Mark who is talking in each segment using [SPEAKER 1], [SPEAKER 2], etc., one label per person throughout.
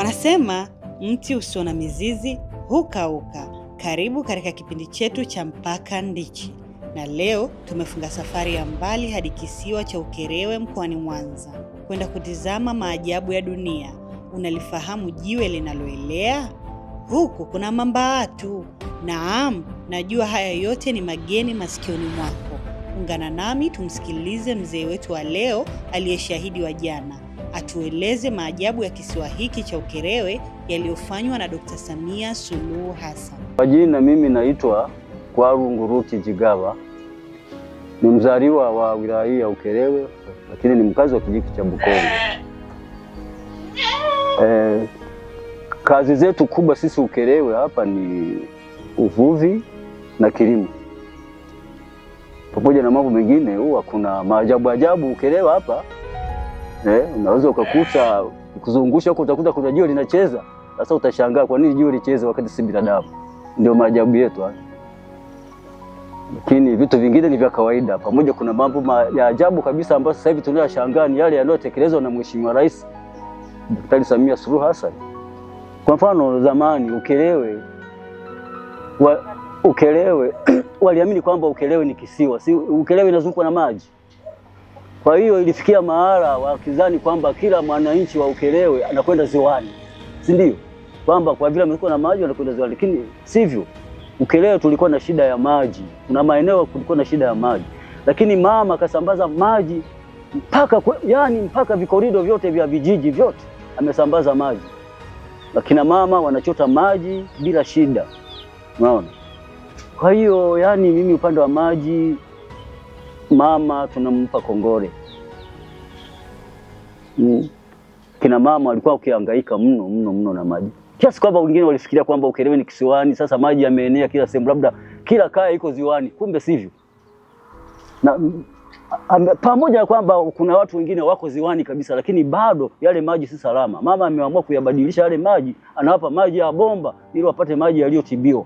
[SPEAKER 1] Wanasema mti usio na mizizi hukauka. Karibu katika kipindi chetu cha Mpaka Ndichi, na leo tumefunga safari ya mbali hadi kisiwa cha Ukerewe mkoani Mwanza kwenda kutizama maajabu ya dunia. Unalifahamu jiwe linaloelea? Huku kuna mamba watu. Naam, najua haya yote ni mageni masikioni mwako. Ungana nami tumsikilize mzee wetu wa leo aliyeshahidi wa jana, atueleze maajabu ya kisiwa hiki cha Ukerewe yaliyofanywa na Dr. Samia Suluhu Hassan.
[SPEAKER 2] Kwa jina mimi naitwa Kwaru Nguruki Jigawa, ni mzaliwa wa wilaya ya Ukerewe, lakini ni mkazi wa kijiji cha Bukongo. Kazi zetu kubwa sisi Ukerewe hapa ni uvuvi na kilimo, pamoja na mambo mengine. Huwa kuna maajabu ajabu Ukerewe hapa. Unaweza ukakuta kuzungusha huko utakuta kuna jiwe linacheza. Sasa utashangaa kwa nini jiwe licheze wakati si binadamu. Ndio maajabu yetu haya. Lakini vitu vingine ni vya kawaida. Pamoja kuna mambo ya ajabu kabisa ambayo sasa hivi tunayashangaa, ni yale yanayotekelezwa na Mheshimiwa Rais Daktari Samia Suluhu Hassan. Kwa mfano, zamani Ukerewe waliamini kwamba Ukerewe ni kisiwa, si Ukerewe inazungukwa na maji. Kwa hiyo ilifikia mahala wakizani kwamba kila mwananchi wa Ukerewe anakwenda ziwani, si ndio? Kwamba kwa vile amekuwa na maji anakwenda ziwani, lakini sivyo. Ukerewe tulikuwa na shida ya maji, kuna maeneo kulikuwa na shida ya maji, lakini mama akasambaza maji mpaka, yani mpaka vikorido vyote vya vijiji vyote amesambaza maji. Lakini mama wanachota maji bila shida, unaona? Kwa hiyo yani mimi upande wa maji mama tunampa kongole. Kina mama walikuwa wakihangaika mno mno mno na maji, kiasi kwamba wengine walifikiria kwamba Ukerewe ni kisiwani, sasa maji yameenea kila sehemu, labda kila kaya iko ziwani, kumbe sivyo. Na pamoja na kwamba kuna watu wengine wako ziwani kabisa, lakini bado yale maji si salama. Mama ameamua kuyabadilisha yale maji, anawapa maji ya bomba ili wapate maji yaliyotibiwa.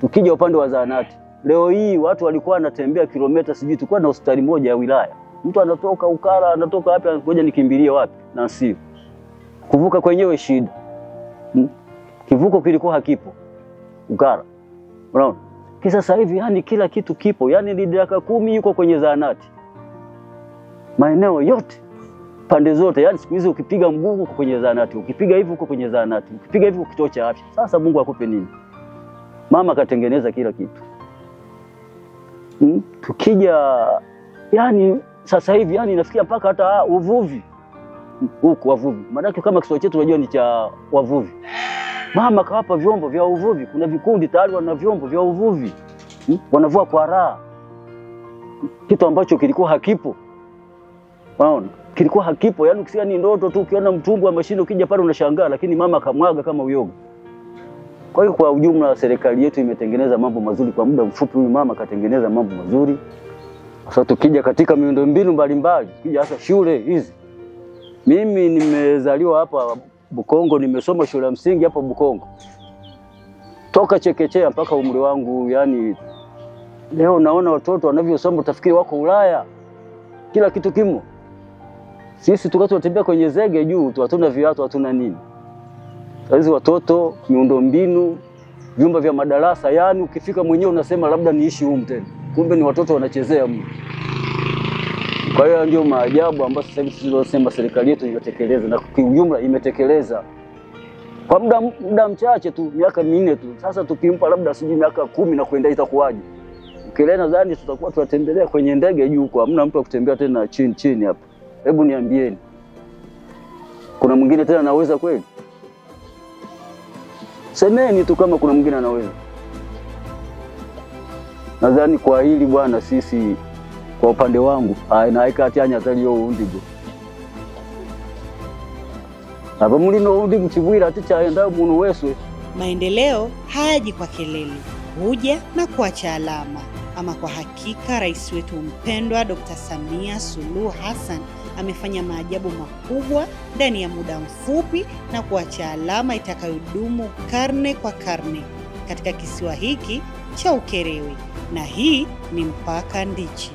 [SPEAKER 2] Tukija upande wa zahanati, leo hii watu walikuwa wanatembea kilomita sijui, tulikuwa na hospitali moja ya wilaya. Mtu anatoka Ukara, anatoka wapi, ngoja nikimbilie wapi? Na sio. Kuvuka kwenyewe shida. Kivuko kilikuwa hakipo Ukara. Unaona? Kisa sasa hivi yani kila kitu kipo. Yani ni dakika 10 yuko kwenye zahanati. Maeneo yote, pande zote. Yani siku hizi ukipiga mguu uko kwenye zahanati, ukipiga hivi uko kwenye zahanati, ukipiga hivi kituo cha afya. Sasa Mungu akupe nini? Mama katengeneza kila kitu. Tukija yani sasa hivi yani nafikia mpaka hata uvuvi huku wavuvi. Maana kama kisiwa chetu unajua ni cha wavuvi. Mama kawapa vyombo vya uvuvi, kuna vikundi tayari wana vyombo vya uvuvi. Wanavua kwa raha. Kitu ambacho kilikuwa hakipo. Unaona? Kilikuwa hakipo. Yaani ukisikia ni ndoto tu, ukiona mtumbwi wa mashine ukija pale unashangaa, lakini mama kamwaga kama uyoga. Kwa hiyo kwa ujumla serikali yetu imetengeneza mambo mazuri kwa muda mfupi. Huyu mama katengeneza mambo mazuri. Sasa tukija katika miundombinu mbalimbali, tukija hasa shule hizi. Mimi nimezaliwa hapa Bukongo, nimesoma shule ya msingi hapa Bukongo. Toka chekechea mpaka umri wangu, yani leo naona watoto wanavyosoma utafikiri wako Ulaya. Kila kitu kimo. Sisi tukao tunatembea kwenye zege juu, hatuna viatu, hatuna nini. Hizi watoto, miundombinu, vyumba vya madarasa, yani ukifika mwenyewe unasema labda niishi humu tena. Kumbe ni watoto wanachezea mno. Kwa hiyo ndio maajabu ambayo sasa hivi tunasema serikali yetu inatekeleza, na kwa ujumla imetekeleza. Kwa muda mchache tu, miaka 4 tu. Sasa tukimpa labda sijui miaka 10 na kuendelea itakuwaje? Ukerewe nadhani tutakuwa tunatembelea kwenye ndege juu huko, hamna mtu akutembea tena chini chini hapa. Hebu niambieni, kuna mwingine tena anaweza kweli? Semeni tu kama kuna mwingine anaweza. Nadhani kwa hili bwana, sisi kwa upande wangu, naikatianya taliyo undigo. Aba mulino undi mchibwira atichaenda munu weswe.
[SPEAKER 1] Maendeleo hayaji kwa kelele, huja na kuacha alama. Ama kwa hakika rais wetu mpendwa Dr. Samia Suluhu Hassan amefanya maajabu makubwa ndani ya muda mfupi na kuacha alama itakayodumu karne kwa karne katika kisiwa hiki cha Ukerewe. Na hii ni Mpaka Ndichi.